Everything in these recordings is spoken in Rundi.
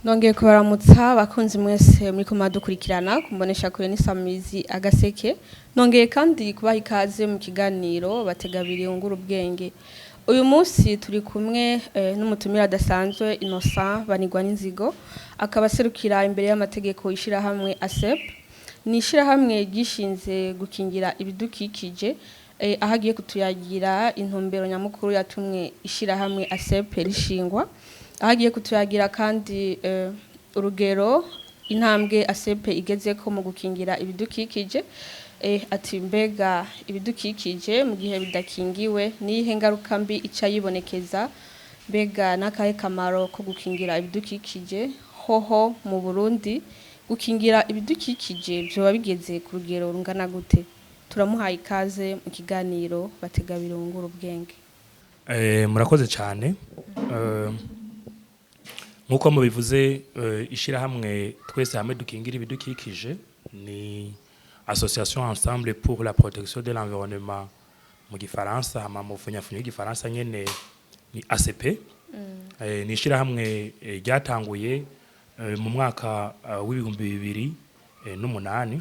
Nongeye kubaramutsa bakunzi mwese muri kumadukurikirana kumbonesha kure n'isamizi agaseke. Nongeye kandi kubaha ikaze mu kiganiro bategabiri ungura ubwenge. Uyu munsi turi kumwe n'umutumire adasanzwe, Innocent Banigwa n'Inzigo, akaba aserukira imbere y'amategeko ishirahamwe ASEP. Ni ishirahamwe ryishinze gukingira ibidukikije, aho agiye kutuyagira intumbero nyamukuru yatumwe ishirahamwe ASEP rishingwa, aho agiye kutuyagira kandi urugero intambwe ASEP igezeko mu gukingira ibidukikije. Ati mbega ibidukikije mu gihe bidakingiwe niyihe ngaruka mbi ica yibonekeza? Mbega n'akahe kamaro ko gukingira ibidukikije? Hoho mu Burundi gukingira ibidukikije vyoba bigeze ku rugero rungana gute? Turamuhaye ikaze mu kiganiro bategabiri wungura ubwenge. Murakoze cyane. Nk'uko mubivuze, ishirahamwe Twese Hamwe Dukingira Ibidukikije ni Association Ensemble pour la Protection de l'Environnement mu gifaransa, hama mu funyafunyo y'igifaransa nyene ni ACP. Ni ishirahamwe ryatanguye mu mwaka w'2008,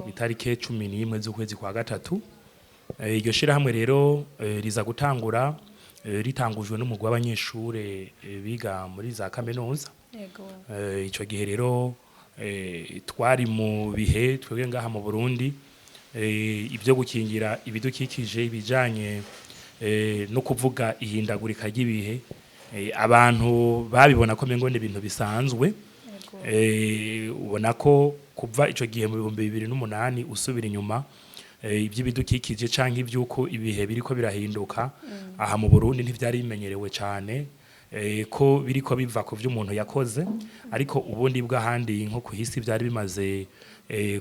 itarike 11 z'ukwezi kwa gatatu. Iryo shirahamwe rero riza gutangura ritangujwe n'umugwi w'abanyeshure biga muri za kaminuza. Ico gihe rero twari mu bihe twebwe ngaha mu Burundi ibyo gukingira ibidukikije, ibijanye no kuvuga ihindagurika ry'ibihe, abantu babibona ko mengo ni ibintu bisanzwe. Ubona ko kuva ico gihe mu 2008 usubira inyuma, iby'ibidukikije canke iby'uko ibihe biriko birahinduka aha mu Burundi ntivyari bimenyerewe cane, ko biriko biva ku vy'umuntu yakoze. Ariko ubundi bw'ahandi nko ku isi byari bimaze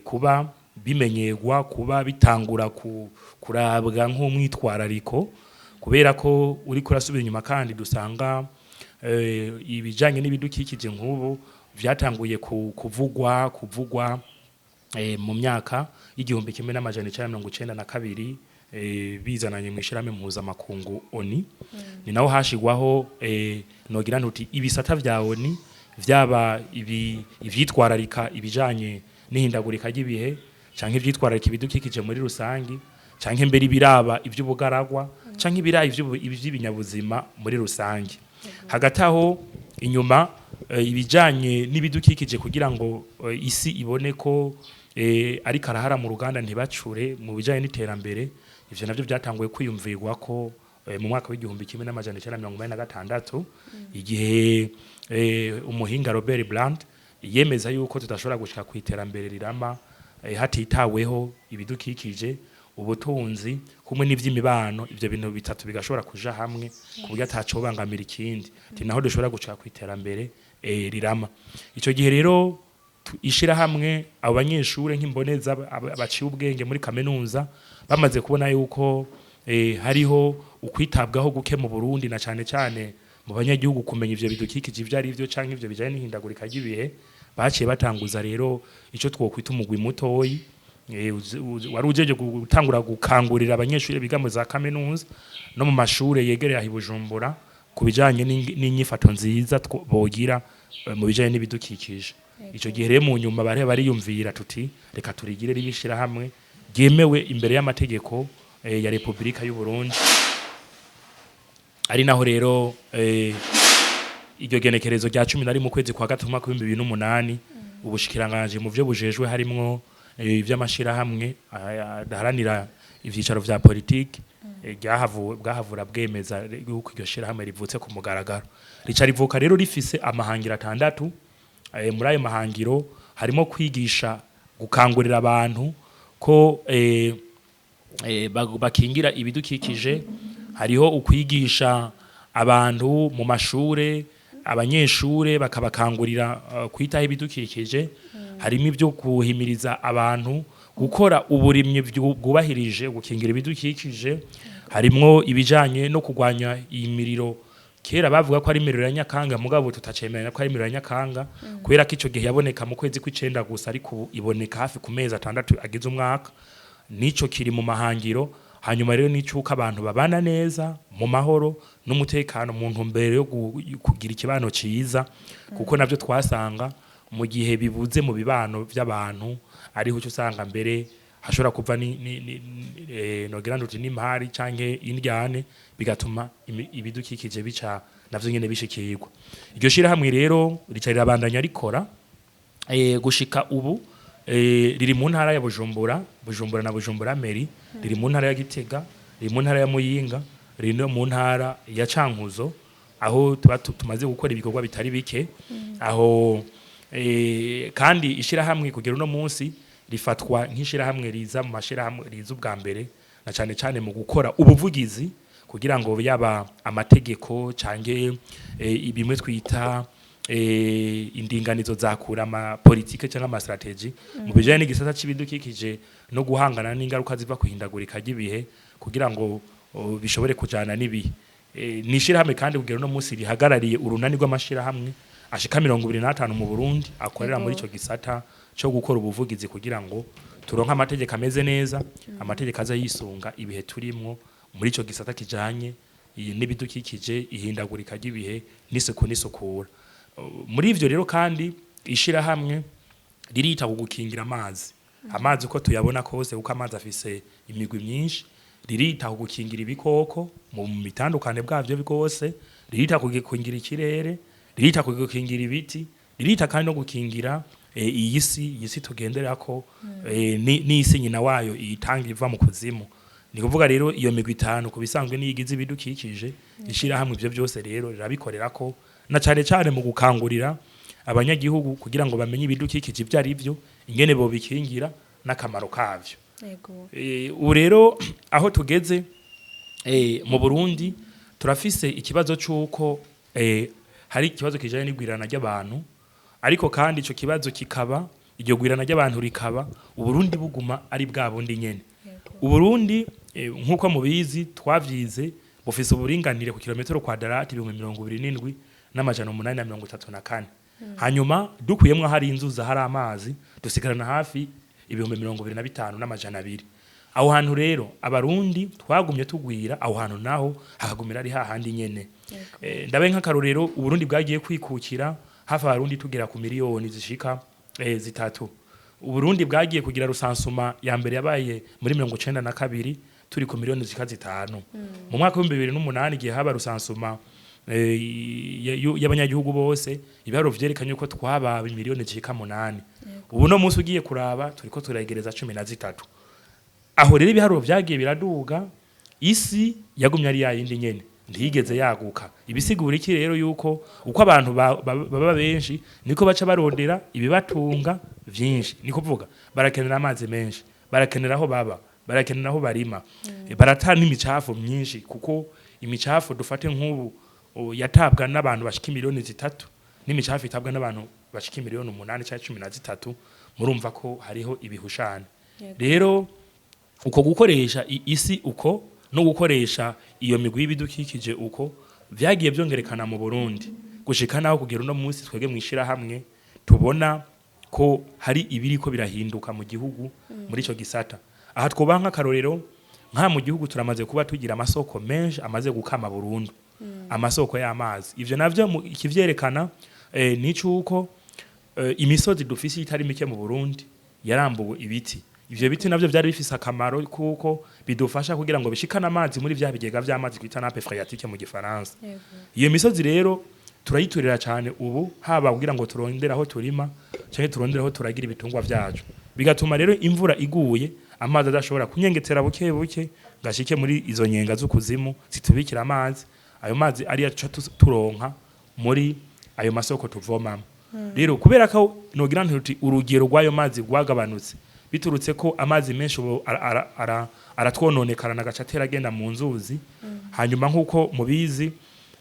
kuba bimenyerwa, kuba bitangura kurabwa nk'umwitwarariko, kubera ko uriko urasubira inyuma kandi dusanga ibijanye n'ibidukikije nk'ubu vyatanguye kuvugwa mu myaka y'1992, bizananye mu ishirahamwe mpuzamakungu ONU. Ni naho hashigwaho nogira ntuti ibisata vya ONU vyaba ibi ivyitwararika ibijanye n'ihindagurika ry'ibihe, canke ivyitwararika ibidukikije muri rusangi, canke mbere ibiraba ivy'ubugaragwa, canke ibiraba ivy'ibinyabuzima muri rusangi. Hagati aho inyuma, ibijanye n'ibidukikije, kugira ngo isi ibone ko ariko arahara mu ruganda ntibacure mu bijanye n'iterambere, ivyo navyo byatanguye kwiyumvirwa ko mu mwaka w'1986, igihe umuhinga Robert Brand yemeza yuko tudashobora gushika ku iterambere rirama hatitaweho ibidukikije, ubutunzi kumwe n'ivy'imibano. Ivyo bintu bitatu bigashobora kuja hamwe ku buryo atacobangamira ikindi, ati naho dushobora gushika ku iterambere rirama. Ico gihe rero ishirahamwe, abo banyeshure nk'imboneza baciye ubwenge muri kaminuza, bamaze kubona yuko hariho ukwitabwaho guke mu Burundi, na cane cane mu banyagihugu, kumenya ivyo bidukikije ivyo ari vyo canke ivyo bijanye n'ihindagurika ry'ibihe, baciye batanguza rero ico twokwita umugwi mutoyi wari ujeje gutangura gukangurira abanyeshuri biga mu za kaminuza no mu mashure yegereye aho i Bujumbura ku bijanye n'inyifato nziza bogira mu bijanye n'ibidukikije. Ico gihe rero mu nyuma bare bariyumvira tuti reka turigire ribishira hamwe ryemewe imbere y'amategeko ya Republika y'u Burundi. Ari naho rero iryo genekerezo rya 11 mu kwezi kwa gatatu umwaka w'2008, ubushikiranganje mu vyo bujejwe harimwo ivy'amashirahamwe adaharanira ivyicaro vya politiki, bwahavura bwemeza yuko iryo shirahamwe rivutse ku mugaragaro. Rica rivuka rero rifise amahangiro atandatu. Muri ayo mahangiro harimo kwigisha, gukangurira abantu ko bakingira ibidukikije. Hariho ukwigisha abantu mu mashure, abanyeshure, bakabakangurira kwitaho ibidukikije. Harimo ibyo kuhimiriza abantu gukora uburimyi bwubahirije gukingira ibidukikije. Harimwo ibijanye no kurwanya imiriro. Kera bavuga ko ari imiriro ya nyakanga, mugabo tutacemeranya ko ari imiriro ya nyakanga, kubera ko ico gihe yaboneka mu kwezi kw'icenda gusa, ariko ubu iboneka hafi ku mezi 6 agize umwaka. Nico kiri mu mahangiro. Hanyuma rero n'icuko abantu babana neza mu mahoro n'umutekano mu ntumbero yo kugira ikibano ciza, kuko navyo twasanga mu gihe bibuze mu bibano by'abantu ariho uca usanga mbere hashobora kuva ni nogira nduti n'impari canke indyane, bigatuma ibidukikije bica navyo nyene bishikirwa. Iryo shirahamwe rero rica rirabandanya rikora gushika ubu riri mu ntara ya Bujumbura, Bujumbura na Bujumbura Mairie, riri mu ntara ya Gitega, riri mu ntara ya Muyinga, riri no mu ntara ya Cankuzo, aho tuba tumaze gukora ibikorwa bitari bike. Aho kandi ishirahamwe kugera uno munsi rifatwa nk'ishirahamwe riza mu mashirahamwe riza ubwa mbere na cane cane mu gukora ubuvugizi kugira ngo yaba amategeko canke bimwe twita indinganizo zakura ama politike cyangwa ama stratégie mu bijanye n'igisata c'ibidukikije no guhangana n'ingaruka ziva kuhindagurika ry'ibihe, kugira ngo bishobore kujana n'ibihe. Ni ishirahamwe kandi kugera uno munsi rihagarariye urunani rw'amashirahamwe ashika 25 mu Burundi akorera muri ico gisata co gukora ubuvugizi kugira ngo turonke amategeko ameze neza, amategeko aza yisunga ibihe turimwo muri ico gisata kijanye n'ibidukikije, ihindagurika ry'ibihe n'isuku n'isukura. Muri ivyo rero kandi ishirahamwe ririta ku gukingira amazi, amazi uko tuyabona kose, kuko amazi afise imigwi myinshi. Ririta ku gukingira ibikoko mu bitandukane bwavyo bwose, ririta ku gukingira ikirere, ririta ku gukingira ibiti, ririta kandi no gukingira iyi si tugenderako, n'isi nyina wayo iyitanga iva mu kuzimu. Ni kuvuga rero iyo migwi itanu ku bisanzwe niyo igize ibidukikije. Ishirahamwe ivyo byose rero rirabikorera ko na cane cane mu gukangurira abanyagihugu kugira ngo bamenye ibidukikije ibyo ari byo, ingene bobikingira n'akamaro kavyo. Ubu rero aho tugeze mu Burundi turafise ikibazo c'uko hari ikibazo kijanye n'igwirana ry'abantu, ariko kandi ico kibazo kikaba iryo gwirana ry'abantu rikaba Uburundi buguma ari bwa bundi nyene. Uburundi nk'uko mubizi twavyize, bufise uburinganire ku kilometero kwadarati 27,834. Hanyuma dukuyemwo hari inzuzi, hari amazi, dusigarana hafi 25,200. Aho hantu rero Abarundi twagumye tugwira, aho hantu naho hakagumira ari hahandi nyene. Ndabe nk'akarorero, Uburundi bwagiye kwikukira hafi Abarundi tugera ku miliyoni zishika 3. Uburundi bwagiye kugira recensement ya mbere yabaye muri 92 turi ku miliyoni zishika 5. Mu mwaka wa 2008, igihe haba recensement y'abanyagihugu bose, ibiharuro vyerekanye ko twababa miliyoni zishika 8. Ubu no munsi ugiye kuraba turiko turegereza 13. Aho rero ibiharuro vyagiye biraduga, isi yagumye ari yayindi nyene, ntiyigeze yaguka. Ibisigura iki rero? Yuko uko abantu baba benshi niko baca barondera ibibatunga vyinshi. Niko kuvuga barakenera amazi menshi, barakenera aho baba, barakenera aho barima, barata n'imicafu myinshi, kuko imicafu dufate nk'ubu yatabwa n'abantu bashika miliyoni 3 n'imicafu itabwa n'abantu bashika miliyoni 8 cyangwa 13, murumva ko hariho ibihushane. Rero uko gukoresha isi uko no gukoresha iyo migwi y'ibidukikije uko vyagiye byongerekana mu Burundi gushika naho kugera uno munsi twebwe mwishira hamwe tubona ko hari ibiriko birahinduka mu gihugu muri ico gisata. Aha twobaha nk'akarorero, nka mu gihugu turamaze kuba tugira amasoko menshi amaze gukama burundu, amasoko y'amazi. Ivyo navyo ikivyerekana ni cuko imisozi dufise itari mike mu Burundi yarambuwe ibiti. Ivyo biti navyo vyari bifise akamaro kuko bidufasha kugira ngo bishikane amazi muri vya bigega vy'amazi twita nappe phréatique mu gifaransa. Iyo misozi rero turayiturira cyane ubu, haba kugira ngo turondere aho turima canke turondere aho turagira ibitungwa vyacu, bigatuma rero imvura iguye amazi adashobora kunyengetera buke buke ngashike muri izo nyenga z'ukuzimu zitubikira amazi. Ayo mazi ariyo tuca turonka muri ayo masoko tuvomamo. Rero kubera ko nogira nti urugero rw'ayo mazi rwagabanutse biturutse ko amazi menshi ubu aratwononekara agaca atera agenda mu nzuzi. Hanyuma nk'uko mubizi,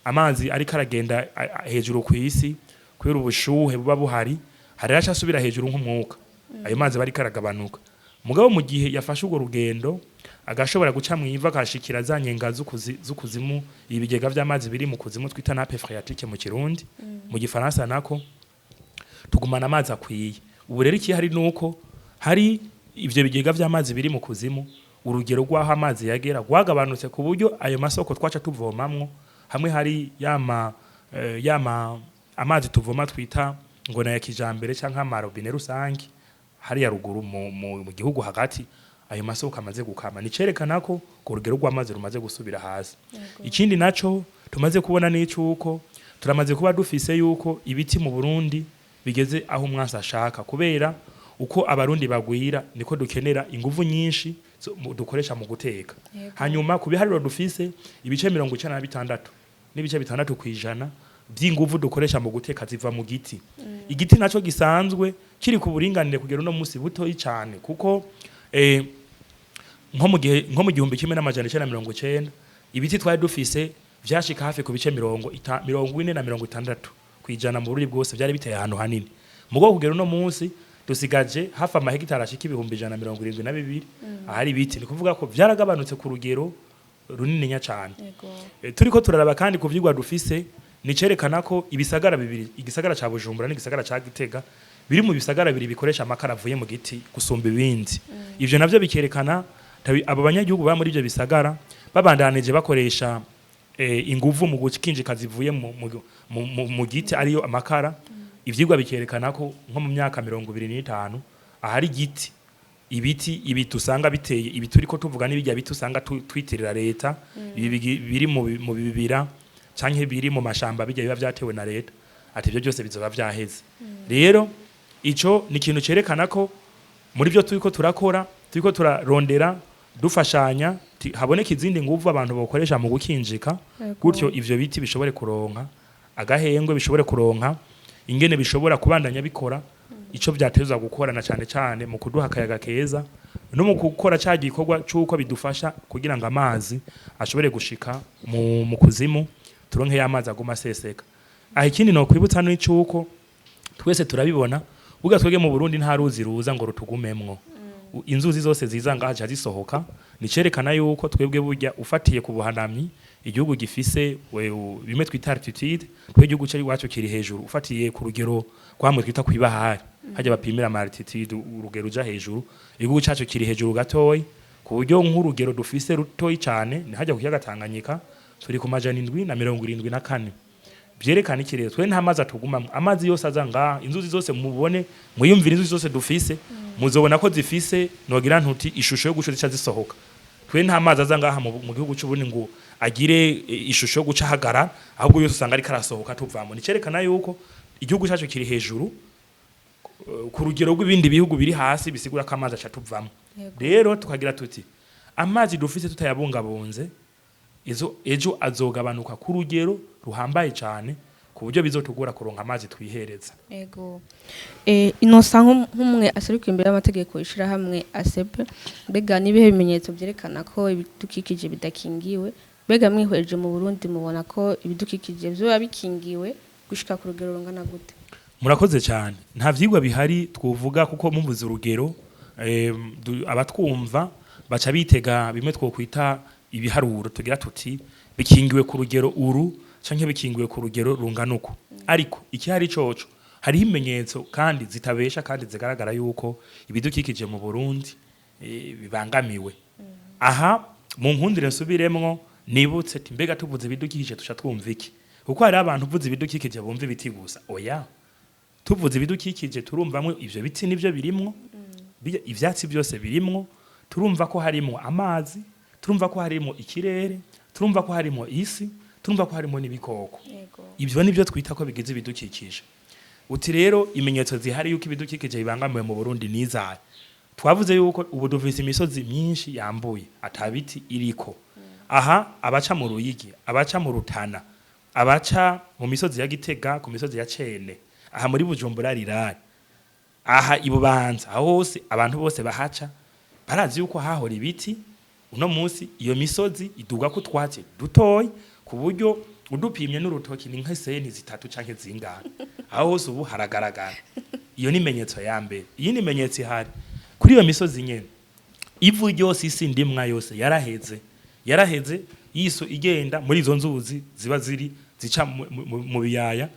amazi ariko aragenda hejuru ku isi kubera ubushuhe buba buhari, hari aca asubira hejuru nk'umwuka. Ayo mazi aba ariko aragabanuka, mugabo mu gihe yafashe urwo rugendo agashobora guca mu ivu akashikira za nyenga z'ukuzimu, ibigega vy'amazi biri mu kuzimu twita nappe phréatique mu Kirundi, mu Gifaransa nako, tugumana amazi akwiye. Ubu rero ikihari nuko hari ivyo bigega vy'amazi biri mu kuzimu. Urugero rw'aho amazi yagera rwagabanutse, ku buryo ayo masoko twaca tuvomamwo hamwe hari yama amazi tuvoma twita ngo na ya kijambere canke amarobine rusange hariya ruguru mu gihugu hagati, ayo masoko amaze gukama. Ni cerekana ko urwo rugero rw'amazi rumaze gusubira hasi. Ikindi naco tumaze kubona ni cuko turamaze kuba dufise yuko ibiti mu Burundi bigeze aho umwansi ashaka, kubera uko Abarundi bagwira niko dukenera inguvu nyinshi dukoresha mu guteka. Hanyuma ku biharuro dufise, ibice 96.6% by'inguvu dukoresha mu guteka ziva mu giti. Igiti naco gisanzwe kiri ku buringanire kugera uno musi butoyi cane, kuko nko mu 1990 ibiti twari dufise vyashika hafi ku bice 40 na 60% mu Burundi bwose, vyari biteye ahantu hanini. Mugo kugera uno munsi dusigaje hafi amahegitari ashika 172,000 ahari ibiti. Ni kuvuga ko vyaragabanutse ku rugero runininya cane. Turiko turaraba kandi ku vyigwa dufise, ni cerekana ko ibisagara bibiri, igisagara ca Bujumbura n'igisagara ca Gitega, biri mu bisagara bibiri bikoresha amakara avuye mu giti gusumba ibindi. Ivyo navyo bikerekana abo banyagihugu baba muri ivyo bisagara babandanije bakoresha inguvu mu gukinjika zivuye mu giti, ariyo amakara. Ivyigwa bikerekana ko nko mu myaka 25 ahari igiti, ibiti ibi usanga biteye, ibi turiko tuvuga n'ibijya biti usanga twitirira leta, ibi biri mu bibira canke biri mu mashamba, bijya biba vyatewe na leta, ati ibyo byose bizoba vyaheze. Rero ico ni ikintu cerekana ko muri byo turiko turakora, turiko turarondera dufashanya haboneka izindi nguvu abantu bokoresha mu gukinjika, gutyo ivyo biti bishobore kuronka agahengwe, bishobore kuronka ingene bishobora kubandanya bikora ico vyatezwa gukora, na cane cane mu kuduha akayaga keza no mu gukora ca gikorwa c'uko bidufasha kugira ngo amazi ashobore gushika mu kuzimu, turonke ya mazi aguma aseseka. Aho ikindi no kwibutsa ni c'uko twese turabibona, burya twebwe mu Burundi nta ruzi ruza ngo rutugumemwo. Inzuzi zose ziza ngaha zica zisohoka. Ni cerekana yuko twebwe burya ufatiye ku buhanamyi igihugu gifise, bimwe twita altitude, twe igihugu cari iwacu kiri hejuru ufatiye ku rugero rwamwe twita kwibahari hajya bapimira ama altitude, urugero uja hejuru, igihugu cacu kiri hejuru gatoyi, ku buryo nk'urugero dufise rutoyi cane ni hajya ku kiyaga Tanganyika, turi ku 774. Vyerekana iki rero? Twe nta mazi atugumamwo. Amazi yose aza ngaha, inzuzi zose mubone, mwiyumvire inzuzi zose dufise, muzobona ko zifise nogira ntuti ishusho yo guca zica zisohoka. Twe nta mazi aza ngaha mu gihugu c'Uburundi ngo agire ishusho yo guca ahagara, ahubwo yose usanga ariko arasohoka tuvamo. Ni cerekana yuko igihugu cacu kiri hejuru ku rugero rw'ibindi bihugu biri hasi, bisigura ko amazi aca tuvamo. Rero tukagira tuti amazi dufise tutayabungabunze, izo ejo azogabanuka ku rugero ruhambaye cyane, ku buryo bizotugora kuronka amazi twihereza. Ego. Innocent, nk'umwe aseruka imbere y'amategeko ishirahamwe ASEP, mbega nibihe bimenyetso vyerekana ko ibidukikije bidakingiwe? Mbega mwihweje mu Burundi, mubona ko ibidukikije vyoba bikingiwe gushika ku rugero rungana gute? Murakoze cyane. Nta vyigwa bihari twovuga, kuko muvuze urugero, abatwumva baca bitega bimwe twokwita ibiharuro, tugira tuti bikingiwe ku rugero uru canke bikingiwe ku rugero rungana uku. Ariko ikihari coco, hariho ibimenyetso kandi zitabesha kandi zigaragara yuko ibidukikije mu Burundi bibangamiwe. Aha mu nkundire nsubiremwo nibutse ati mbega tuvuze ibidukikije tuca twumva iki? Kuko hari abantu uvuze ibidukikije bumva ibiti gusa. Oya, tuvuze ibidukikije turumvamwo ivyo biti nivyo birimwo, ivyatsi byose birimwo, turumva ko harimwo amazi, turumva ko harimo ikirere, turumva ko harimo isi, turumva ko harimo n'ibikoko. Ivyo nivyo twita ko bigize ibidukikije. Uti rero imenyetso zihari yuko ibidukikije bibangamiwe mu Burundi nizahe? Twavuze yuko ubu dufise imisozi myinshi yambuye atabiti iriko. Aha abaca mu Ruyigi, abaca mu Rutana, abaca mu misozi ya Gitega, ku misozi ya Cene, aha muri Bujumbura rirari, aha ibubanza, aho hose abantu bose bahaca barazi yuko hahora ibiti. Uno munsi iyo misozi iduga ko utwatsi dutoyi, ku buryo udupimye n'urutoki ni nk'iseni zitatu canke zingana. Aho hose ubu haragaragara. Iyo ni imenyetso ya mbere. Iyi ni imenyetso ihari kuri iyo misozi nyene, ivu ryose, isi ndimwa yose yaraheze, yaraheze yiso igenda muri izo nzuzi ziba ziri zica mu biyaya,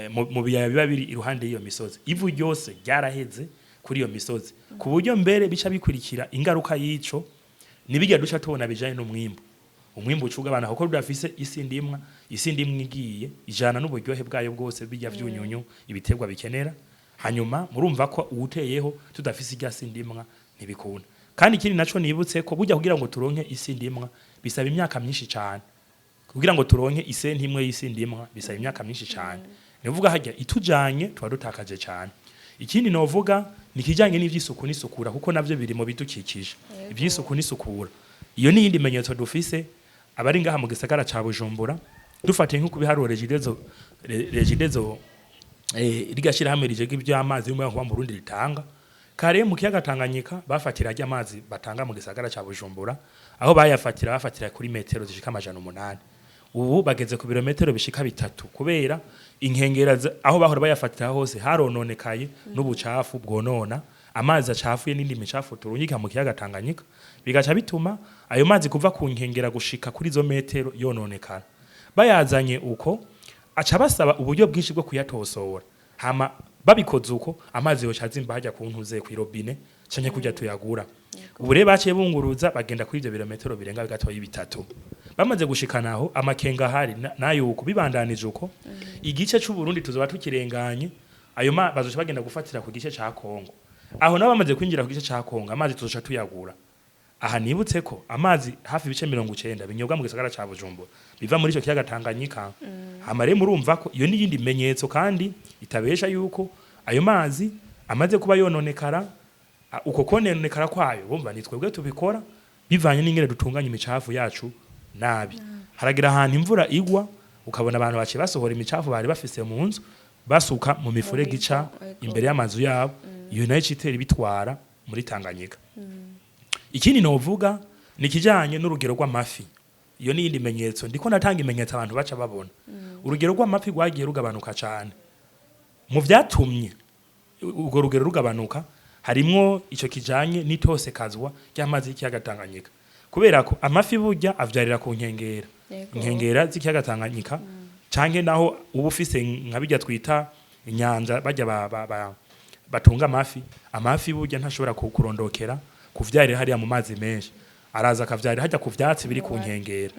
mu biyaya biba biri iruhande y'iyo misozi. Ivu ryose ryaraheze kuri iyo misozi, ku buryo mbere bica bikurikira ingaruka y'ico. Nibijya duca tubona bijanye n'umwimbu. Umwimbu uca ugabana kuko rudafise isi ndimwa. Isi ndimwa igiye ijana n'uburyohe bwayo bwose, bijya vyunyunyu ibiterwa bikenera. Hanyuma murumva ko uwuteyeho tudafise irya si ndimwa ntibikunda. Kandi ikindi naco nibutse ko burya kugira ngo turonke isi ndimwa bisaba imyaka myinshi cyane. Kugira ngo turonke isenti imwe y'isi ndimwa bisaba imyaka myinshi cyane. Nivuga hajya itujanye tuba dutakaje cyane. Ikindi novuga ni kijanye n'ivy'isuku n'isukura, kuko navyo biri mu bidukikije. Ivy'isuku n'isukura, iyo ni yindi menyetso dufise. Abari ngaha mu gisagara ca Bujumbura, dufatiye nko kubiharuro Regideso, Regideso, rirya shirahamwe rijega ivy'amazi y'umuyagankuba mu Burundi ritanga, kare mu kiyaga Tanganyika bafatira ajya amazi batanga mu gisagara ca Bujumbura, aho bayafatira bafatira kuri metero zishika 800. Ubu bageze ku birometero bishika 3, kubera inkengera aho bahora bayafatira hose harononekaye n'ubucafu bwonona amazi acafuye n'indi micafu turungika mu kiyaga Tanganyika, bigaca bituma ayo mazi kuva ku nkengera gushika kuri izo metero yononekara. Bayazanye uko aca basaba uburyo bwinshi bwo kuyatosora. Hama babikoze uko, amazi yoca azimba hajya ku ntuze ku robine canke kujya tuyagura. Ubu rero baciye bunguruza bagenda kuri ivyo birometero birenga gatoyi 3. Bamaze gushikana aho, amakenga ahari nayuko bibandanije uko, igice c'u Burundi tuzoba tukirenganye. Ayo ma bazoca bagenda gufatira ku gice ca Kongo. Aho nabo bamaze kwinjira ku gice ca Kongo, amazi tuzoca tuyagura. Aha nibutse ko amazi hafi ibice 90 binyobwa mu gisagara ca Bujumbura biva muri ico kiyaga Tanganyika. Hama rero murumva ko iyo n'iyindi menyetso kandi itabesha yuko ayo mazi amaze kuba yononekara. Uko kononekara kwayo, bumva ni twebwe tubikora bivanye n'ingene dutunganya imicafu yacu nabi. Haragira ahantu imvura igwa, ukabona abantu baciye basohora imicafu bari bafise mu nzu, basuka mu mifurege ica imbere y'amazu yabo. Iyo nayo icitera ibitwara muri Tanganyika. Ikindi novuga ni kijanye n'urugero rw'amafi. Iyo ni iyindi menyetso. Ndiko natanga imenyetso abantu baca babona. Urugero rw'amafi rwagiye rugabanuka cane. Mu vyatumye urwo rugero rugabanuka harimwo ico kijanye n'itosekazwa ry'amazi y'ikiyaga Tanganyika, kubera ko amafi burya avyarira ku nkengera, inkengera z'ikiyaga Tanganyika, canke naho uba ufise nka bijya twita inyanja bajya batunga amafi. Amafi burya ntashobora kurondokera kuvyarira hariya mu mazi menshi, araza akavyarira hajya ku vyatsi biri ku nkengera.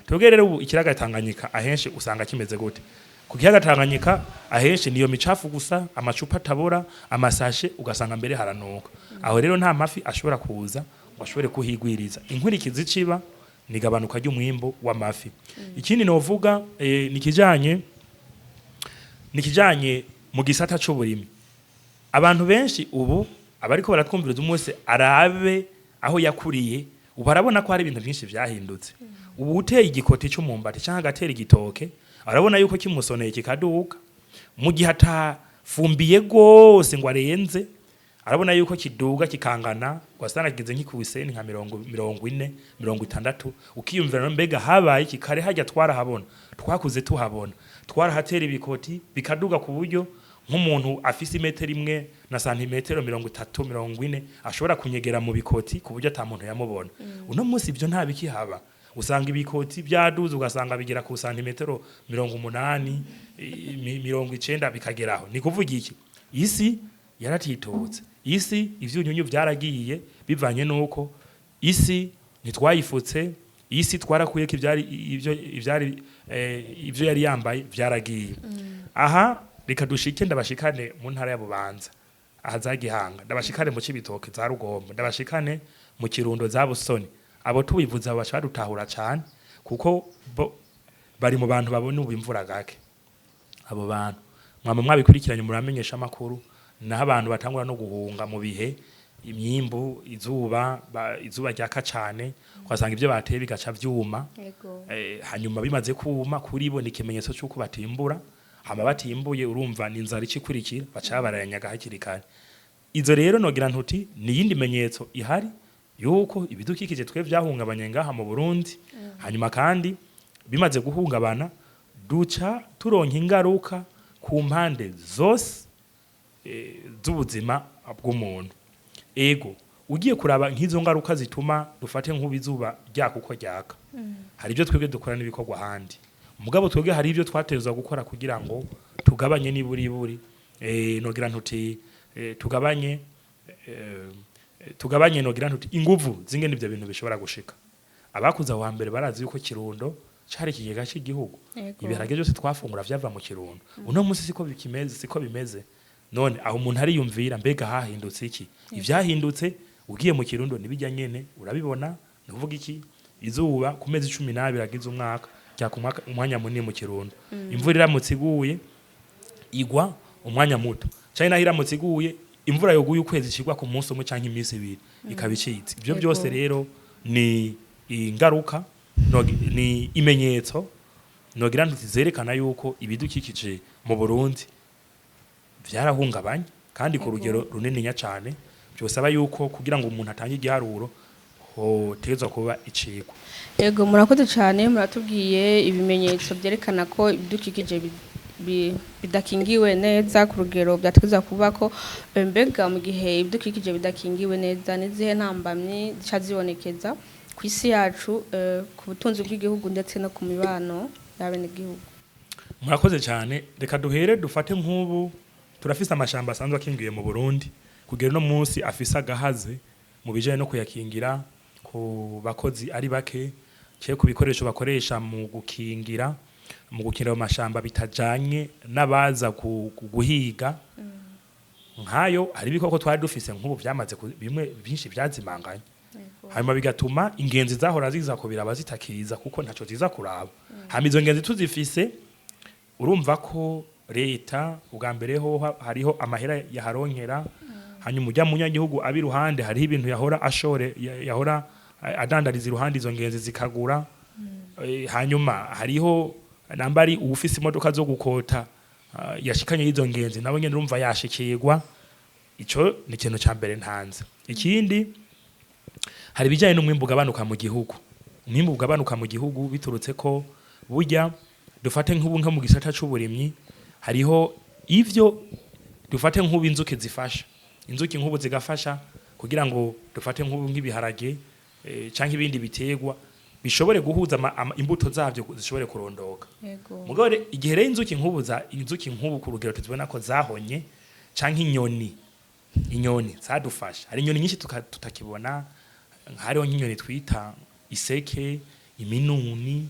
Twebwe rero ubu ikiyaga Tanganyika ahenshi usanga kimeze gute? Ku kiyaga Tanganyika ahenshi niyo micafu gusa, amacupa atabora, amasashe, ugasanga mbere haranuka. Aho rero nta mafi ashobora kuza ngo ashobore kuhigwiriza. Inkurikizi ciba ni igabanuka ry'umwimbu w'amafi. Ikindi novuga ni kijanye mu gisata c'uburimi. Abantu benshi ubu abariko baratwumviriza, umwe wese arabe aho yakuriye, ubu arabona ko hari ibintu byinshi vyahindutse. Ubu uteye igikoti c'umumbati canke agatera igitoke, arabona yuko kimusoneye kikaduka mu gihe atafumbiye gose ngo arenze. Arabona yuko kiduga kikangana, ugasanga kigeze nk'ikwiseni nka 40, 60. Ukiyumvira no mbega habaye iki? Kare hajya twarahabona, twakuze tuhabona, twarahatera ibikoti bikaduga ku buryo nk'umuntu afise imetero 1 na santimetero 30, 40 ashobora kunyegera mu bikoti ku buryo ata muntu yamubona. Uno munsi ibyo nta bikihaba. Usanga ibikoti byaduze, ugasanga bigera ku santimetero 80, 90 bikageraho. Ni kuvuga iki? Isi yaratitutse, isi ivyunyunyu byaragiye bivanye nuko isi ntitwayifutse. Isi twarakuyeko ivyari ivyo ivyari ivyo yari yambaye vyaragiye. Aha reka dushike, ndabashikane mu ntara ya Bubanza aha za Gihanga, ndabashikane mu Cibitoke za Rugombo, ndabashikane mu Kirundo za Busoni. Abo tubivuze abo baca badutahura cane, kuko bo bari mu bantu babona ubu imvura gake. Abo bantu mwama mwabikurikiranye, muramenyesha amakuru, naho abantu batangura no guhunga mu bihe imyimbu, izuba izuba ryaka cane, ugasanga ibyo bateye bigaca vyuma. Hanyuma bimaze kuma, kuri bo ni ikimenyetso cy'uko batimbura. Hama batimbuye, urumva ni inzara icikurikira, baca barayanyaga hakiri kare. Izo rero nogira ntuti ni iyindi menyetso ihari yuko ibidukikije twe vyahungabanye ngaha mu Burundi. Hanyuma kandi bimaze guhungabana, duca turonka ingaruka ku mpande zose z'ubuzima bw'umuntu. Ego, ugiye kuraba nk'izo ngaruka zituma, dufate nk'ubu izuba ryaka uko ryaka, hari ibyo twebwe dukora n'ibikorwa ahandi. Mugabo twebwe hari ibyo twatezwa gukora kugira ngo tugabanye niburiburi, nogira ntuti tugabanye Tugabanye nogira ntuti inguvu zingene ivyo bintu bishobora gushika. Abakuze aho hambere barazi yuko Kirundo cari ikigega c'igihugu. Ibiharage byose twafungura vyava mu Kirundo. Uno munsi siko bikimeze, siko bimeze. None aho umuntu ariyumvira, mbega hahindutse iki? Ivyahindutse ugiye mu Kirundo nibijya nyene urabibona. Ni kuvuga iki? Izuba ku mezi 12 agize umwaka ryaka umwanya munini mu Kirundo. Imvura iramutse iguye, igwa umwanya muto canke naho iramutse iguye, imvura yoguye ukwezi, ikigwa ku munsi umwe canke iminsi 2 ikaba icitse. Ivyo byose rero ni ingaruka, ni imenyetso nogira nti zerekana yuko ibidukikije mu Burundi vyarahungabanye kandi ku rugero runininya cane, byosaba yuko kugira ngo umuntu atange igiharuro hotegezwa kuba icigwa. Yego, murakoze cyane. Muratubwiye ibimenyetso byerekana ko ibidukikije bidakingiwe neza ku rugero byategerezwa kuba ko. Mbega mu gihe ibidukikije bidakingiwe neza, n'izihe ntambamyi zica zibonekeza ku isi yacu, ku butunzi bw'igihugu ndetse no ku mibano y'abenegihugu? Murakoze cyane. Reka duhere dufate nk'ubu turafise amashamba asanzwe akingiye mu Burundi, kugera uno munsi afise agahaze mu bijanye no kuyakingira, ku bakozi ari bake cye, ku bikoresho bakoresha mu gukingira ayo mashamba bitajanye n'abaza guhiga. Nkayo hari ibikoko twari dufise nk'ubu vyamaze bimwe byinshi vyazimanganye, hanyuma bigatuma ingenzi zahora ziza kubiraba zitakiza kuko ntaco ziza kuraba. Hama izo ngenzi tuzifise, urumva ko leta ubwa mbere ho hariho amahera yaharonkera. Hanyuma ujya munyagihugu abi iruhande, hariho ibintu yahora ashore, yahora adandariza iruhande, izo ngenzi zikagura. Hanyuma hariho nambari uwufise imodoka zo gukota, yashikanye y'izo ngenzi, nawe nyene urumva yashikirwa. Ico ni ikintu ca mbere ntanze. Ikindi, hari ibijyanye n'umwimbu ugabanuka mu gihugu. Umwimbu ugabanuka mu gihugu biturutse ko burya dufate nk'ubu nko mu gisata c'uburimyi hariho ivyo dufate nk'ubu inzuki zifasha. Inzuki nk'ubu zigafasha kugira ngo dufate nk'ubu nk'ibiharage, canke ibindi biterwa bishobore guhuza imbuto zavyo zishobore kurondoka. Mugabo igihe rero inzuki nk'ubu za inzuki nk'ubu ku rugero tuzibona ko zahonye, canke inyoni zadufasha, hari inyoni nyinshi tutakibona. Hariho nk'inyoni twita iseke, iminuni,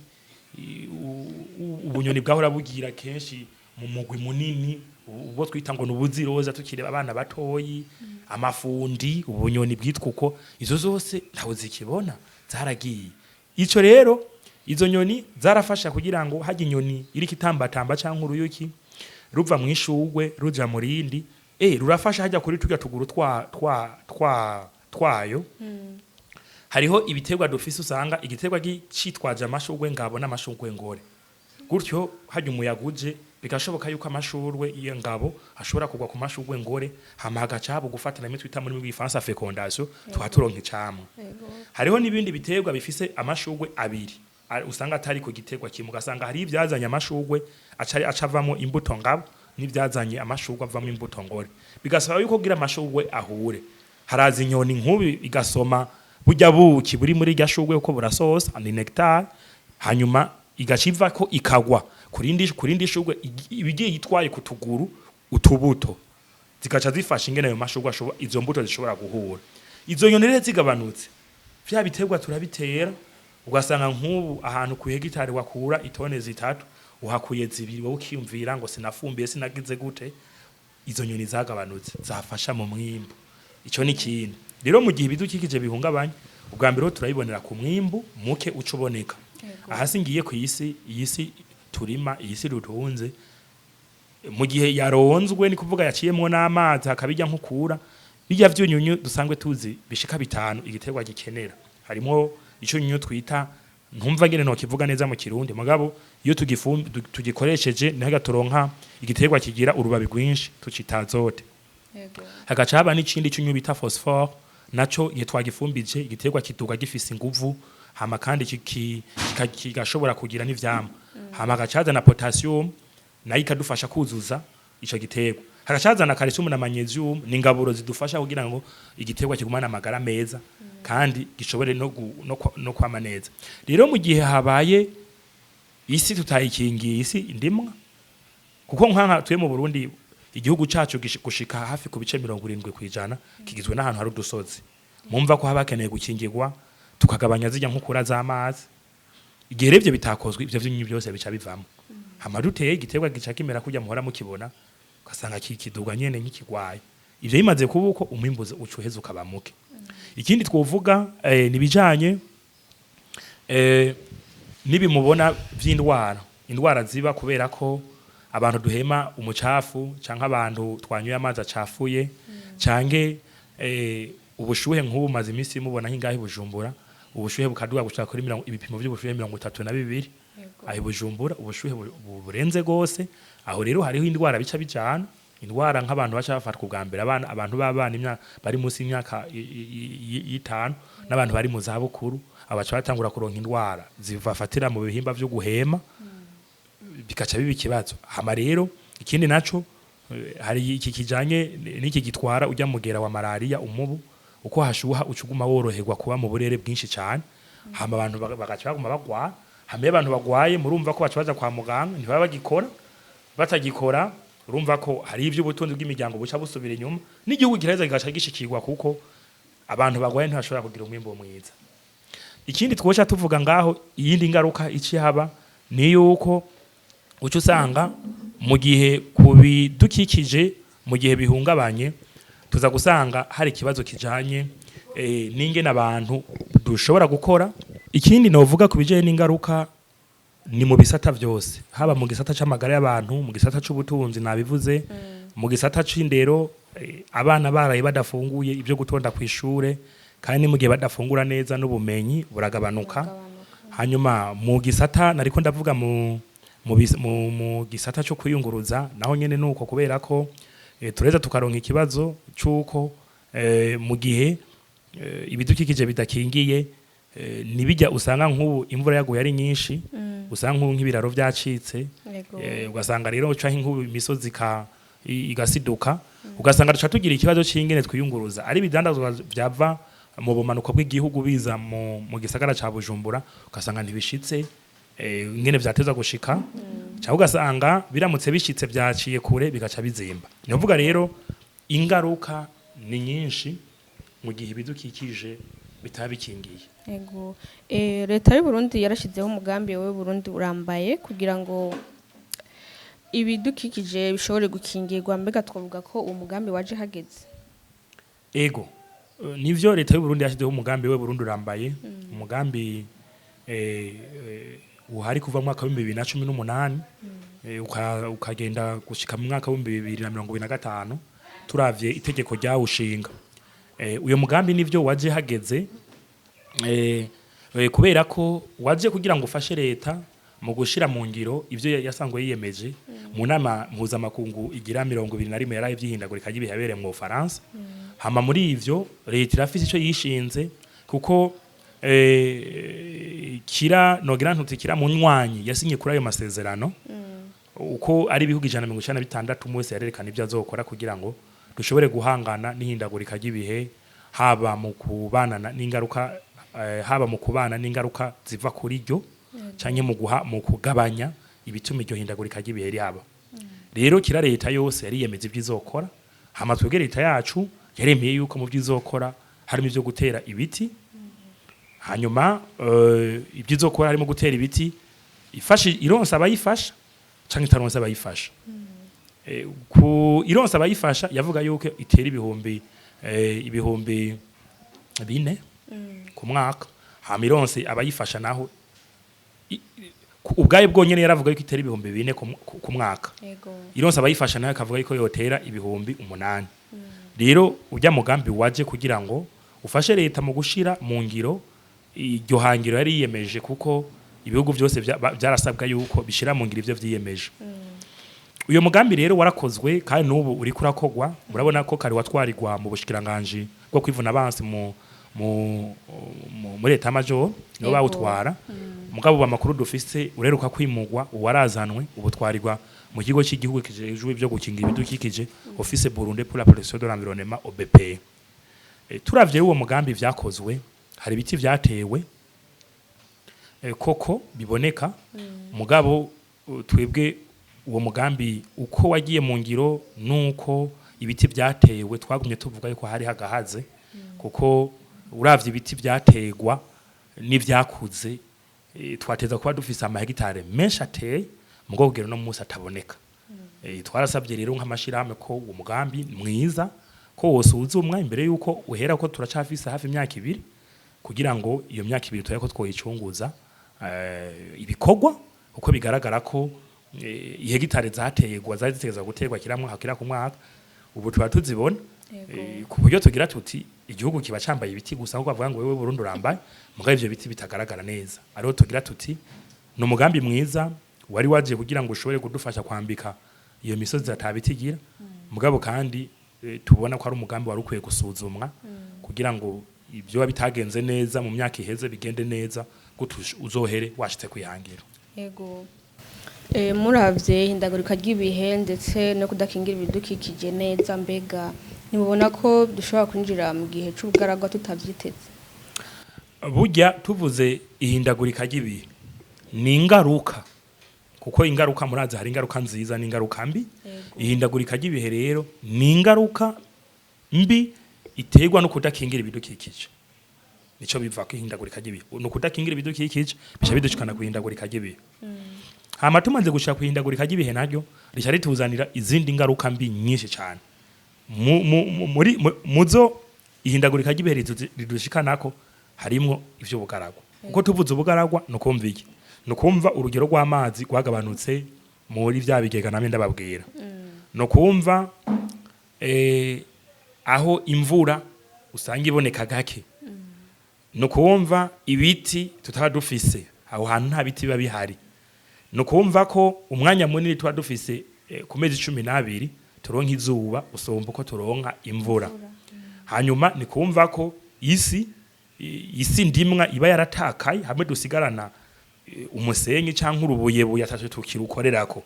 ubunyoni bwahora bugira kenshi mu mugwi munini, ubwo twita ngo nubuziroza tukiri abana batoyi, amafundi, ubunyoni bwitwa uko, izo zose ntawe zikibona, zaragiye. Ico rero izo nyoni zarafasha kugira ngo hajya inyoni iriko itambatamba canke uruyuki ruva mu ishurwe ruja mu rindi, rurafasha hajya kuri turya tuguru twa twa twa twayo. Hariho ibiterwa dufise usanga igiterwa citwaje amashurwe ngabo n'amashurwe ngore, gutyo hajya umuyaga uje bigashoboka yuko amashurwe iyo ngabo ashobora kugwa ku mashurwe ngore, hama hagaca haba gufatana imwe twita muri rw'igifaransa fécondation, tukaba turonka icamwa. Hariho n'ibindi biterwa bifise amashurwe abiri, usanga atari ku giterwa kimwe, ugasanga hari ivyazanye amashurwe aca acavamo imbuto ngabo n'ivyazanye amashurwe avamo imbuto ngore, bigasaba yuko kugira amashurwe ahure haraza inyoni nkubi igasoma burya buki buri muri irya shurwe kuko burasosa, ni nectar, hanyuma igaca ivako ikagwa kurindi shurwe ibigiye yitwaye ku tuguru utubuto, zigaca zifasha ingene ayo mashurwe izo mbuto zishobora guhura. Izo nyoni rero zigabanutse, vya biterwa turabitera ugasanga nk'ubu ahantu ku hegitari wakura itone 3 uhakuye 2, wowe ukiyumvira ngo sinafumbiye, sinagize gute. Izo nyoni zagabanutse zafasha mu mwimbu. Ico ni ikindi rero. Mu gihe ibidukikije bihungabanye, ubwa mbere ho turabibonera ku mwimbu muke uca uboneka. Aha singiye ku isi, iyi si turima, iyi si dutunze, mu gihe yaronzwe, ni kuvuga yaciyemwo n'amazi, hakabijya nkukura bijya vyunyunyu dusanzwe tuzi bishika 5 igiterwa gikenera. Harimo icunyunyu twita, ntumva ngene no kivuga neza mu Kirundi, mugabo iyo tugikoresheje niho gaturonka igiterwa kigira urubabi rwinshi, tucita azote. Hagaca haba n'ikindi cyunyu bita phosphore, naco igihe twagifumbije igiterwa kiduga gifise inguvu, hama kandi kigashobora kugira n'ivyamwa. Hama hagaca haza na potassium, nayo ikadufasha kuzuza ico giterwa. Hagaca haza na calcium na magnesium, ni ingaburo zidufasha kugira ngo igiterwa kigumane amagara meza kandi gishobore no kwama neza. Rero mu gihe habaye isi tutayikingiye, isi ndimwa, kuko nkanka tuye mu Burundi, igihugu cacu gushika hafi ku bice 70% kigizwe n'ahantu hari udusozi. Mumva ko haba hakeneye gukingirwa, tukagabanya zijya nkukura z'amazi. Igihe rero ivyo bitakozwe, ivyo vyinyi byose bica bivamo. Hama duteye igiterwa gica kimera kurya muhora mukibona, ugasanga kiduga nyene nk'ikigwaye. Ivyo bimaze kuba uko, umwimbu uca uheza ukaba muke. Ikindi twovuga ni bijanye n'ibimubona vy'indwara, indwara ziba kubera ko abantu duhema umucafu, canke abantu twanyoye amazi acafuye, canke ubushuhe. Nk'ubu maze iminsi mubona nk'ingahe i Bujumbura ubushuhe bukaduga gushika kuri ibipimo vy'ubushuhe 32. Aho i Bujumbura ubushuhe burenze gose. Aho rero hariho indwara bica bijana, indwara nk'abantu baca bafatwa ubwa mbere, abana, abantu b'abana imyaka bari munsi y'imyaka y'itanu n'abantu bari mu zabukuru. Abaca batangura kuronka indwara zibafatira mu bihimba vyo guhema, bikaca biba ikibazo. Hama rero ikindi naco, hari iki kijanye n'iki gitwara ujya mugera wa malaria, umubu. Uko hashuha ucuguma woroherwa kuba mu burere bwinshi cyane, hama abantu bagaca baguma bagwara. Hama iyo abantu bagwaye, murumva ko baca baja kwa muganga, ntibaba bagikora. Batagikora, urumva ko hari ivy'ubutunzi bw'imiryango buca busubira inyuma, n'igihugu kiraheza kigaca gishikirwa, kuko abantu bagwaye ntibashobora kugira umwimbu mwiza. Ikindi twoca tuvuga ngaho, iyindi ngaruka ici haba, ni yuko uca usanga mu gihe ku bidukikije, mu gihe bihungabanye, tuza gusanga hari ikibazo kijanye n'ingene abantu dushobora gukora. Ikindi novuga ku bijanye n'ingaruka ni mu bisata vyose, haba mu gisata c'amagara y'abantu, mu gisata c'ubutunzi nabivuze, mu gisata c'indero. Abana baraye badafunguye, ibyo gutonda kw'ishure, kandi mu gihe badafungura neza n'ubumenyi buragabanuka. Hanyuma mu gisata nariko ndavuga mu gisata cyo kwiyunguruza, naho nyene nuko, kubera ko tureza tukaronka ikibazo c'uko mu gihe ibidukikije bidakingiye, nibijya usanga nk'ubu imvura yaguye ari nyinshi, usanga nk'ubu nk'ibiraro vyacitse. Ugasanga rero canke nk'ubu imisozi igasiduka, ugasanga duca tugira ikibazo c'ingene twiyunguruza, ari ibidandazwa vyava mu bumanuko bw'igihugu biza mu gisagara ca Bujumbura, ugasanga ntibishitse ingene vyateza gushika, cyangwa ugasanga biramutse bishitse vyaciye kure, bigaca bizimba. Ni ukuvuga rero ingaruka ni nyinshi mu gihe ibidukikije bitaba bikingiye. Ego. Leta y'u Burundi yarashizeho umugambi we Burundi urambaye kugira ngo ibidukikije bishobore gukingirwa. Mbega twavuga ko uwo mugambi waje hageze? Ego. Nivyo, leta y'u Burundi yashyizeho umugambi we Burundi urambaye, umugambi uhari kuva mu mwaka wa 2018, ukagenda gushika mu mwaka wa 2025, turavye itegeko ryawushinga. Uyo mugambi nivyo waje hageze, kubera ko waje kugira ngo ufashe leta mu gushira mu ngiro ivyo yasanzwe yiyemeje mu nama mpuzamakungu igira 21 yaraye vyihindagurika ry'ibihe yabereye mu Bufaransa. Hama muri ivyo leta irafise ico yishinze, kuko kira nogira ntuti kira munywanyi yasinye kuri ayo masezerano, uko ari ibihugu 196, umwe wese yarerekana ibyo azokora kugira ngo dushobore guhangana n'ihindagurika ry'ibihe, haba mu kubana n'ingaruka, haba mu kubana n'ingaruka ziva kuri ryo, canke mu kugabanya ibituma iryo hindagurika ry'ibihe rihaba. Rero kira leta yose yariyemeza ibyo izokora. Hama twebwe leta yacu yaremeye yuko mu byo izokora harimo ivyo gutera ibiti. Hanyuma ibyo izokora harimo gutera ibiti, ifasha, ironsa abayifasha canke itaronsa abayifasha. Ku ironsa abayifasha, yavuga yuko itera 4000 ku mwaka. Hama ironse abayifasha naho, ubwayo bwonyene yaravuga yuko itera 4000 ku mwaka. Ironse abayifasha nayo, akavuga yuko yotera 8000. Rero ujya mugambi waje kugira ngo ufashe leta mu gushira mu ngiro iryo hangiro yari yiyemeje, kuko ibihugu byose vyarasabwa yuko bishira mu ngiro ivyo vyiyemeje. Uyo mugambi rero warakozwe, kandi n'ubu uriko urakogwa. Murabona ko kare watwarirwa mu bushikiranganji bwo kwivuna abansi muri état-major, nibo bawutwara. Mugabo ubu amakuru dufise, ureruka kwimugwa, uwarazanwe, ubu twarirwa mu kigo cy'igihugu kijejwe ibyo gukingira ibidukikije, Office Burundais pour la protection de l'environnement, OBPE. Turavye uwo mugambi vyakozwe, hari ibiti vyatewe, koko biboneka. Mugabo twebwe uwo mugambi uko wagiye mu ngiro nuko ibiti vyatewe, twagumye tuvuga yuko hari hagahaze, kuko Uravye ibiti vyategwa n'ivyakuze, twateza kuba dufise amahegitare menshi ateye, mugo kugera no munsi ataboneka. Twarasabye rero nk'amashirahamwe ko uwo mugambi mwiza ko wosuzumwa imbere yuko uhera, ko turacafise hafi imyaka 2, kugira ngo iyo myaka 2 turabe ko twoyicunguza ibikorwa, kuko bigaragara ko ihegitare zategwa zari zitegerezwa guterwa kira mwaka kira ku mwaka, ubu tuba tuzibona. Ku buryo tugira tuti igihugu kiba cambaye ibiti gusa, kuko bavuga ngo wewe Burundi urambaye, mugabo ivyo biti bitagaragara neza. Ariho tugira tuti ni umugambi mwiza wari waje kugira ngo ushobore kudufasha kwambika iyo misozi atabitigira, mugabo kandi tubona ko ari umugambi wari ukwiye gusuzumwa kugira ngo ibyo bitagenze neza mu myaka iheze bigende neza, gutyo uzohere washitse kwihangiro. Yego. Muravye ihindagurika ry'ibihe ndetse no kudakingira ibidukikije neza, mbega ntibubona ko dushobora kwinjira mu gihe c'ubugaragwa tutavyiteze? Burya tuvuze ihindagurika ry'ibihe ni ingaruka, kuko ingaruka murazi hari ingaruka nziza n'ingaruka mbi. Ihindagurika ry'ibihe rero ni ingaruka mbi iterwa no kudakingira ibidukikije. Nico biva ku ihindagurika ry'ibihe, no kudakingira ibidukikije bica bidushikana ku ihindagurika ry'ibihe. Hama tumaze gushika ku ihindagurika ry'ibihe, naryo rica rituzanira izindi ngaruka mbi nyinshi cyane. Muri muzo ihindagurika ry'ibihe ridushikanako harimwo ivy'ubugaragwa, kuko tuvuze ubugaragwa no kumva iki? No kumva urugero rw'amazi rwagabanutse muri vya bigega namwe ndababwira, no kumva aho imvura usanga iboneka gake, no kumva ibiti tutaba dufise, aho hantu nta biti biba bihari, no kumva ko umwanya munini tuba dufise ku mezi 12 turonka izuba usumba uko turonka imvura. Hanyuma ni kumva ko isi ndimwa iba yaratakaye, hamwe dusigarana umusenyi canke urubuyebuye ataco tukirukorerako.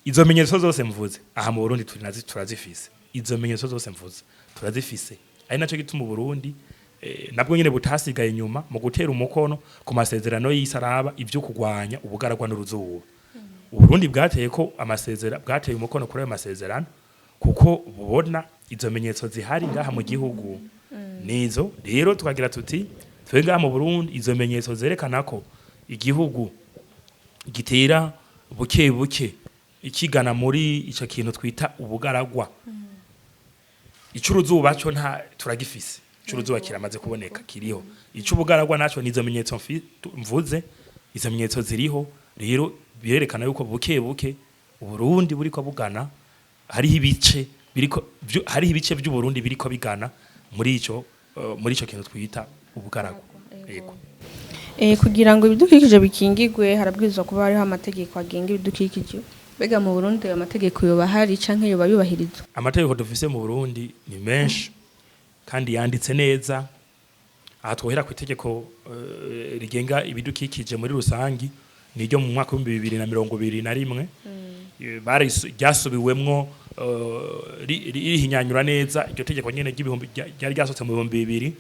Izo menyetso zose mvuze aha mu Burundi turi nazi turazifise. Izo menyetso zose mvuze turazifise, ari naco gituma Burundi nabwo nyene butasigaye inyuma mu gutera umukono ku masezerano y'isi araba ivyo kugwanya ubugaragwa n'uruzuba. Uburundi bwateye ko amasezerano, bwateye umukono kuri ayo masezerano kuko bubona izo menyetso zihari ngaha mu gihugu. Nizo rero tukagira tuti twe ngaha mu Burundi izo menyetso zerekana ko igihugu gitera buke buke ikigana muri ico kintu twita ubugaragwa. Icuruzuba cyo nta turagifise, icuruzuba kiramaze kuboneka kiriho. Icubugaragwa naco nizo menyetso mvuze, izo menyetso ziriho rero birerekana yuko buke buke Uburundi buriko bugana, hariho ibice biriko hariho ibice by'Uburundi biriko bigana muri ico kintu twita ubugaragwa. Yego. Kugira ngo ibidukikije bikingigwe harabwirizwa kuba hariho amategeko agenga ibidukikije. Mbega mu Burundi ayo mategeko yoba ahari canke yoba yubahirizwa? Amategeko dufise mu Burundi ni menshi kandi yanditse neza. Aha twohera ku itegeko rigenga ibidukikije muri rusangi, niryo mu mwaka w'2021 ryasubiwemwo, rihinyanyura neza iryo tegeko nyene ry'ibihumbi ryari ryasohotse mu 2000.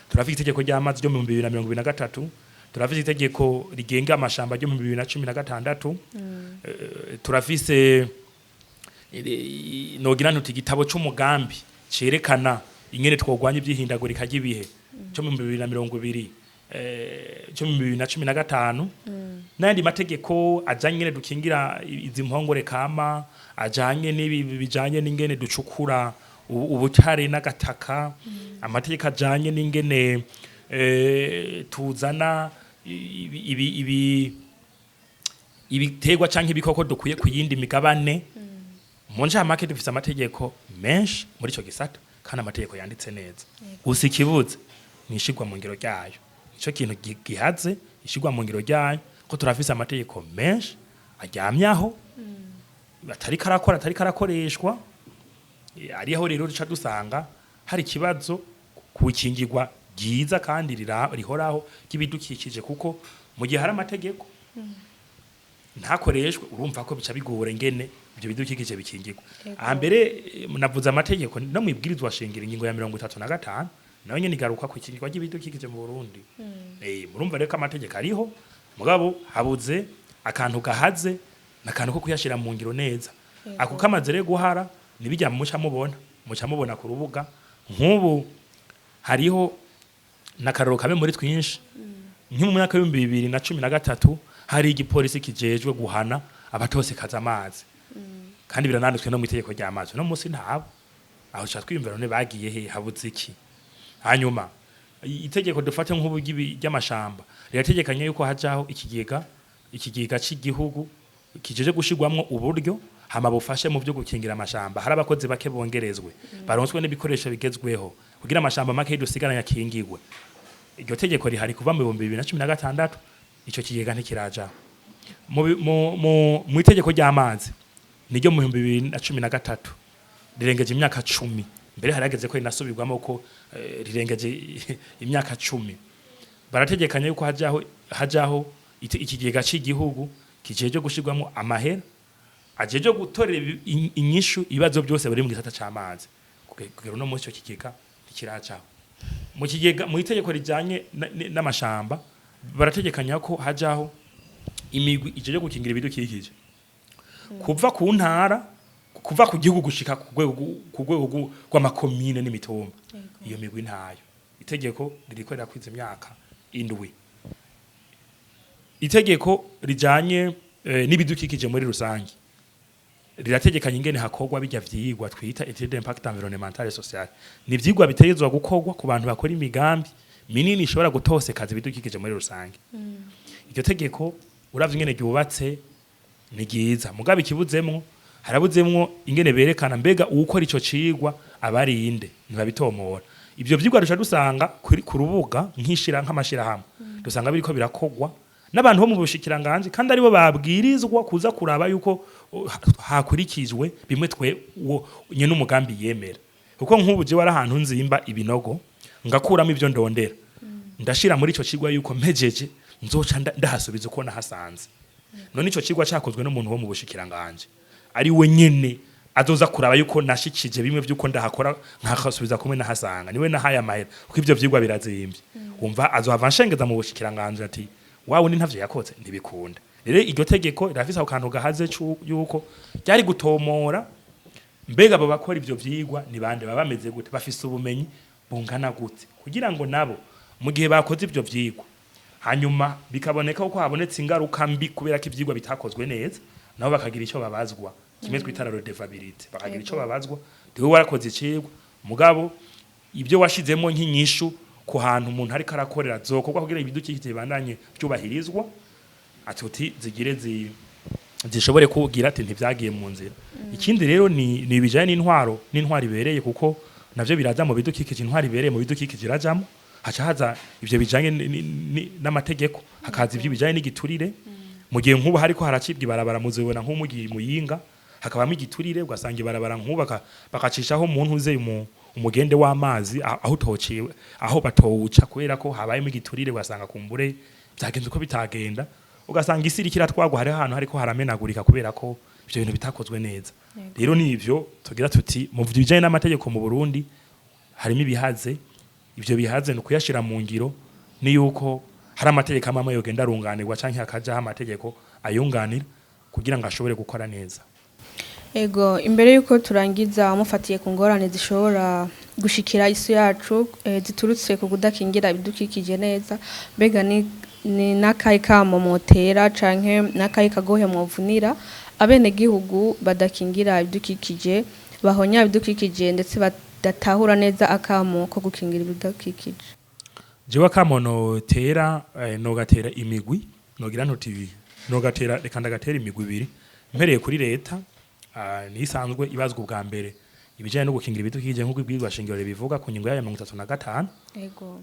Turafite itegeko ry'amazi ryo mu 2023, turafite itegeko rigenga amashamba ryo mu 2016, turafise nogira ntuti igitabo c'umugambi cerekana ingene twogwanya ivyihindagurika ry'ibihe cyo mu 2020, cyo mu 2015, n'ayandi mategeko ajanye ingene dukingira izi mpongore kama, ajanye n'ibi bijanye n'ingene ducukura ubutare n'agataka, amategeko ajanye n'ingene tuzana ibi ibiterwa canke ibikoko dukuye ku yindi migabane. Mu ncamake dufise amategeko menshi muri ico gisata kandi amategeko yanditse neza. Gusa ikibuze ni ishirwa mu ngiro ryayo, nico kintu gihaze, ishirwa mu ngiro ryayo, ko turafise amategeko menshi aryamye aho atariko arakora, atariko arakoreshwa. Ariho rero duca dusanga hari ikibazo ku kingirwa ryiza kandi rihoraho ry'ibidukikije, kuko mu gihe hari amategeko ntakoreshwe, urumva ko bica bigora ingene ibyo bidukikije bikingirwa. Aha mbere navuze amategeko, no mwibwirizwa shingiro ingingo ya 35 nayo nyene igaruka ku ikingirwa ry'ibidukikije mu Burundi. Murumva rero ko amategeko ariho, mugabo habuze akantu gahaze, n'akantu ko kuyashira mu ngiro neza. Ako kamaze rero guhara nibijya muca mubona ku rubuga nk'ubu hariho N'akarorero kamwe muri twinshi. Nko mu mwaka w'2013 hari igipolisi kijejwe guhana abatosekaza amazi, kandi birananditswe no mu itegeko ry'amazi. No munsi ntabo aho tuca twiyumvira, none bagiye he? Habuze iki? Hanyuma itegeko dufate nk'ubu ry'amashamba rirategekanya yuko hajaho ikigega c'igihugu kijeje gushirwamwo uburyo, hama bufashe mu byo gukingira amashamba. Hari abakozi bake bongerezwe, baronswe n'ibikoresho bigezweho kugira amashamba make dusigaranye akingirwe. Iryo tegeko rihari kuva mu 2016, ico kigega ntikirajaho. Mu itegeko ry'amazi niryo mu 2013, rirengeje imyaka 10, mbere harageze ko rinasubirwamo ko rirengeje imyaka 10. Barategekanya yuko hajaho ikigega c'igihugu kijeje gushirwamo amahera ajeje gutorera inyishu ibibazo byose bari mu gisata c'amazi. Kugera uno munsi ico kigega ntikirajaho. Mu kigega, mu itegeko rijanye n'amashamba barategekanya ko hajaho imigwi ijeje gukingira ibidukikije kuva ku ntara, kuva ku gihugu gushika ku rwego rw'amakomine n'imitumba. Iyo migwi ntayo. Itegeko ririko rirakwiza imyaka 7. Itegeko rijanye n'ibidukikije muri rusange rirategekanya ingene hakorwa bijya vyigwa twita étude d'impact environnemental et social. Ni ivyigwa bitegerezwa gukorwa ku bantu bakora imigambi minini ishobora gutosekaza ibidukikije muri rusange. Iryo tegeko uravye ingene ryubatse ni ryiza, mugabo ikibuzemwo, harabuzemwo ingene berekana mbega uwukora ico cigwa abarinde. Ntibabitomora. Ivyo vyigwa duca dusanga ku rubuga nk'ishira nk'amashirahamwe, dusanga biriko birakogwa n'abantu bo mu bushikiranganje, kandi aribo babwirizwa kuza kuraba yuko hakurikijwe bimwe twe uwo nyene umugambi yemera. Kuko nk'ubu jewe ari ahantu nzimba ibinogo ngakuramo ivyo ndondera, ndashira muri ico cigwa yuko mpejeje nzoca ndahasubiza uko nahasanze. None ico cigwa cakozwe n'umuntu wo mu bushikiranganje, ari we nyene azoza kuraba yuko nashikije bimwe vyuko ndahakora nkakasubiza kumwe nahasanga, niwe nahaye amahera, kuko ivyo vyigwa birazimvye. Wumva azohava nshengeza mu bushikiranganje ati wawe ni ntavyo yakoze, ntibikunda. Rero iryo tegeko rirafise ako kantu gahaze yuko ryari gutomora mbega abo bakora ivyo vyigwa ni bande, baba bameze gute, bafise ubumenyi bungana gute, kugira ngo nabo mu gihe bakoze ivyo vyigwa hanyuma bikaboneka ko habonetse ingaruka mbi kubera ko ivyigwa bitakozwe neza, nabo bakagira icyo babazwa, kimwe twita la redevabilité, bakagira icyo babazwa. Ndiwe warakoze icigwa, mugabo ibyo washizemo nk'inyishu ku hantu umuntu ariko arakorera zokorwa kugira ibidukikije bibandanye byubahirizwa, ati uti zigire zishobore kugira ati ntibyagiye mu nzira. Ikindi rero ni ibijanye n'intwaro ibereye, kuko navyo biraza mu bidukikije. Intwaro ibereye mu bidukikije irajamo, haca haza ivyo bijanye n'amategeko, hakaza ivyo bijanye n'igiturire. Mu gihe nk'ubu hariko haracibwa ibarabara, muzobona nk'umugiye Muyinga hakabamo igiturire, ugasanga ibarabara nk'ubu bakacishaho umuntu uze umugende w'amazi aho utociwe, aho batowuca kubera ko habayemo igiturire, ugasanga kumbure byagenze uko bitagenda, ugasanga isi iriko iratwagwa, hariho ahantu hariko haramenagurika kubera ko ivyo bintu bitakozwe neza. Rero nivyo tugira tuti mu bijanye n'amategeko mu Burundi harimo ibihaze. Ivyo bihaze ni ukuyashira mu ngiro, ni yuko hari amategeko amwe amwe yogenda arunganirwa canke hakajaho amategeko ayunganira kugira ngo ashobore gukora neza. Ego, imbere yuko turangiza, mufatiye ku ngorane zishobora gushikira isi yacu ziturutse ku kudakingira ibidukikije neza, mbega ni n'akahe kamo motera canke n'akahe kagohe mwovunira abenegihugu badakingira ibidukikije, bahonya ibidukikije, ndetse badatahura neza akamo ko gukingira ibidukikije? Jewe akamo notera, nogatera imigwi, nogira ntuti nogatera, reka ndagatera imigwi ibiri, mpereye kuri leta, niyo isanzwe ibazwa ubwa mbere ibijanye no gukingira ibidukikije, nk'uko ibwirizwa shingiro ribivuga ku ngingo yayo 35,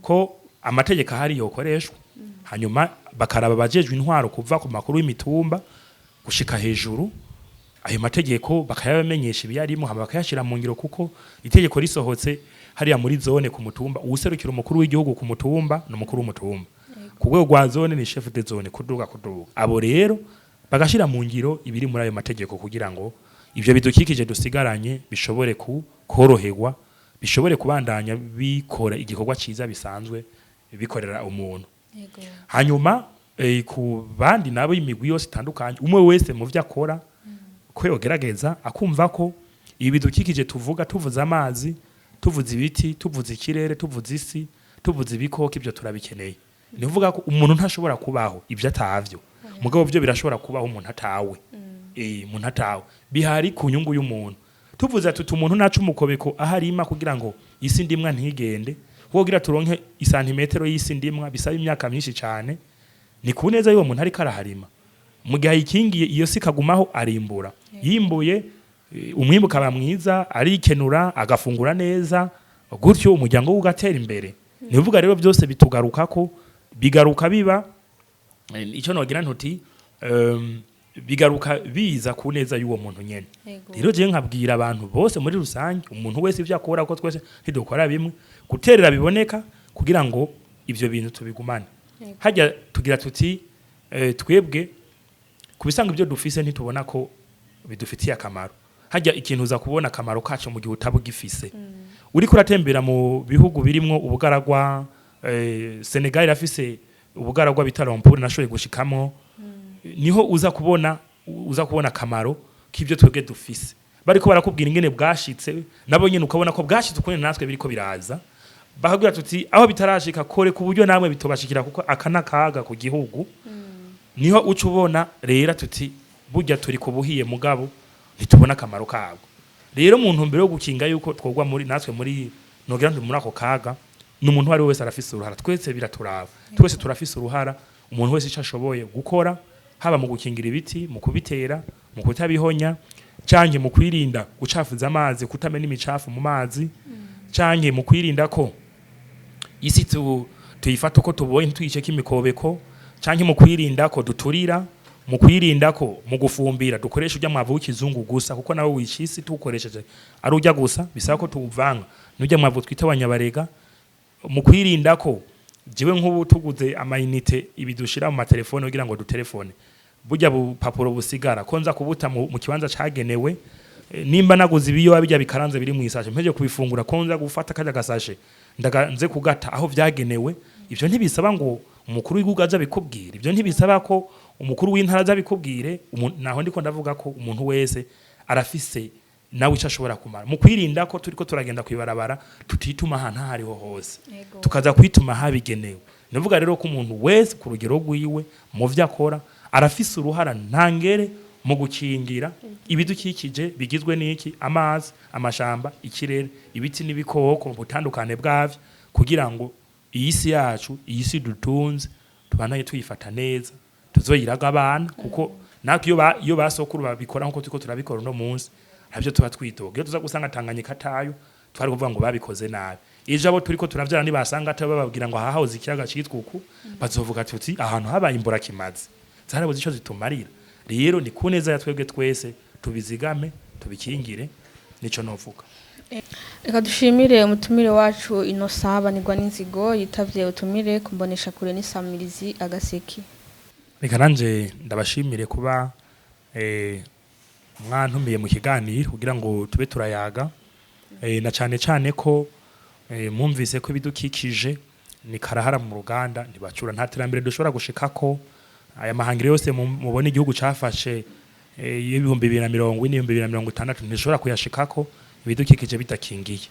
ko amategeko ahari yokoreshwa, hanyuma bakaraba abajejwe intwaro kuva ku makuru y'imitumba gushika hejuru, ayo mategeko bakayabamenyesha ibiyarimo, hama bakayashira mu ngiro. Kuko itegeko risohotse hariya muri zone ku mutumba, uwuserukira umukuru w'igihugu ku mutumba ni umukuru w'umutumba, ku rwego rwa zone ni chef de zone, kuduga kuduga. Abo rero bagashira mu ngiro ibiri muri ayo mategeko kugira ngo ivyo bidukikije dusigaranye bishobore ku koroherwa, bishobore kubandanya bikora igikorwa ciza bisanzwe bikorera umuntu. Hanyuma ku bandi nabo, imigwi yose itandukanye, umwe wese mu vyo akora ko yogerageza akumva ko ibi bidukikije tuvuga, tuvuze amazi, tuvuze ibiti, tuvuze ikirere, tuvuze isi, tuvuze ibidukikije, ni ibintu biri Tuvuze ibikoko, ibyo turabikeneye. Ni ukuvuga ko umuntu ntashobora kubaho ibyo atavyo, mugabo byo birashobora kubaho umuntu atawe. Umuntu atawe bihari ku nyungu y'umuntu. Tuvuze ati umuntu naca umukobeko aho arima kugira ngo isi ndimwa ntigende, kugira turonke isantimetero y'isi ndimwa bisaba imyaka myinshi cyane, ni ku neza y'uwo muntu ariko araharima. Mu gihe ayikingiye iyo si ikagumaho, arimbura, yimbuye, umwimbu ukaba mwiza, arikenura, agafungura neza, gutyo umuryango we ugatera imbere. Ni ukuvuga rero byose bitugarukako, bigaruka biba icyo nogira ntuti bigaruka biza ku neza y'uwo muntu nyene. Rero jewe nkabwira abantu bose muri rusange, umuntu wese ivyo akora, ko twese ntidukora bimwe, guterera biboneka kugira ngo ivyo bintu tubigumane. Hajya tugira tuti twebwe kubisanga ibyo dufise ntitubona ko bidufitiye akamaro. Hajya ikintu uza kubona akamaro kaco mu gihe utaba ugifise. Uriko uratembera mu bihugu birimwo ubugaragwa, Senegal irafise ubugaragwa bita Lompoul, nashoboye gushikamo, niho uza kubona akamaro k'ibyo twebwe dufise. Bariko barakubwira ingene bwashitse, nabo nyene ukabona ko bwashitse ukune natwe biriko biraza, bakabwira tuti aho bitarashika kore ku buryo namwe bitobashikira, kuko aka nakaga ku gihugu. Niho uca ubona rero tuti burya turi kubuhiye, mugabo ntitubona akamaro kabwo. Rero mu ntumbero yo gukinga yuko twogwa muri natwe muri nogira nti muri ako kaga, ni umuntu uwo ari we wese arafise uruhara. Twese biraturaba, twese turafise uruhara. Umuntu wese icyo ashoboye gukora, haba mu gukingira ibiti, mu kubitera, mu kutabihonya, canke mu kwirinda gucafuza amazi, kutamena imicafu mu mazi, canke mu kwirinda ko isi tuyifata uko tubonye, ntituyiceko imikobeko, canke mu kwirinda ko duturira, mu kwirinda ko mu gufumbira dukoresha urya mwavu w'ikizungu gusa, kuko nawe wica isi tuwukoresheje ari urya gusa, bisaba ko tuwuvanga n'urya mwavu twita abanyabarega. Mu kwirinda ko jewe nk'ubu tuguze amayinite, ibi dushira mu matelefone kugira ngo dutelefone, burya bupapuro busigara ko nza kubuta mu kibanza cagenewe. Nimba naguze ibiyoba bijya bikaranze biri mu isashe, mpeje kubifungura ko nza gufata kaja gasashe ndaga nze kugata aho vyagenewe. Ivyo ntibisaba ngo umukuru w'igihugu aza abikubwire, ivyo ntibisaba ko umukuru w'intara aza abikubwire. Naho ndiko ndavuga ko umuntu wese arafise nawe ico ashobora kumara mu kwirinda ko turiko turagenda kwibarabara tutituma ahantu aho ariho hose, tukaza kwituma habigenewe. Nivuga rero ko umuntu wese ku rugero rwiwe mu vyo akora arafise uruhara ntangere mu gukingira ibidukikije bigizwe n'iki: amazi, amashamba, ikirere, ibiti n'ibikoko mu butandukane bwavyo, kugira ngo iyi si yacu, iyi si dutunze, tubandanye tuyifata neza, tuzoyiraga abana. Kuko natwe iyo basokuru babikora nkuko turiko turabikora uno munsi, ntabyo tuba twitoga. Iyo tuza gusanga Tanganyika atayo, twari kuvuga ngo babikoze nabi. Ejo abo turiko turavyara nibasanga atabo, bababwira ngo hahoze ikiyaga citwa uku, bazovuga tuti ahantu habaye imbura kimazi, zarabuze ico zitumarira. Rero ni ku neza ya twebwe twese, tubizigame, tubikingire, nico novuga. Reka dushimire umutumire wacu Innocent Banigwa n'Inzigo yitavye utumire kumbonesha kure n'isamirizi Agaseke. Reka nanje ndabashimire kuba mwantumiye mu kiganiro kugira ngo tube turayaga, na cane cane ko mwumvise ko ibidukikije ni karahara mu ruganda ntibacura. Nta terambere dushobora gushikako. Aya mahangiro yose mubona igihugu cafashe, y'2040, 2060, ntishobora kuyashikako ibidukikije bidakingiye.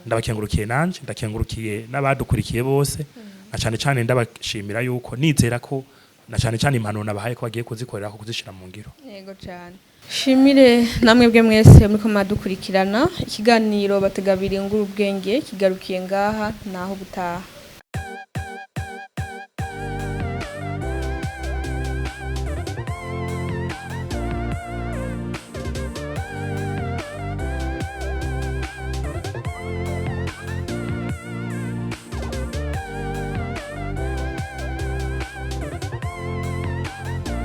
Ndabakengurukiye nanje, ndakengurukiye n'abadukurikiye bose, na cane cane ndabashimira yuko nizera ko na cane cane impanuro nabahaye ko bagiye kuzikorera, ko kuzishira mu ngiro. Yego cyane. Shimire namwe bwe mwese muriko muradukurikirana. Ikiganiro Bategabiri Nguru Ubwenge kigarukiye ngaha, naho gutaha.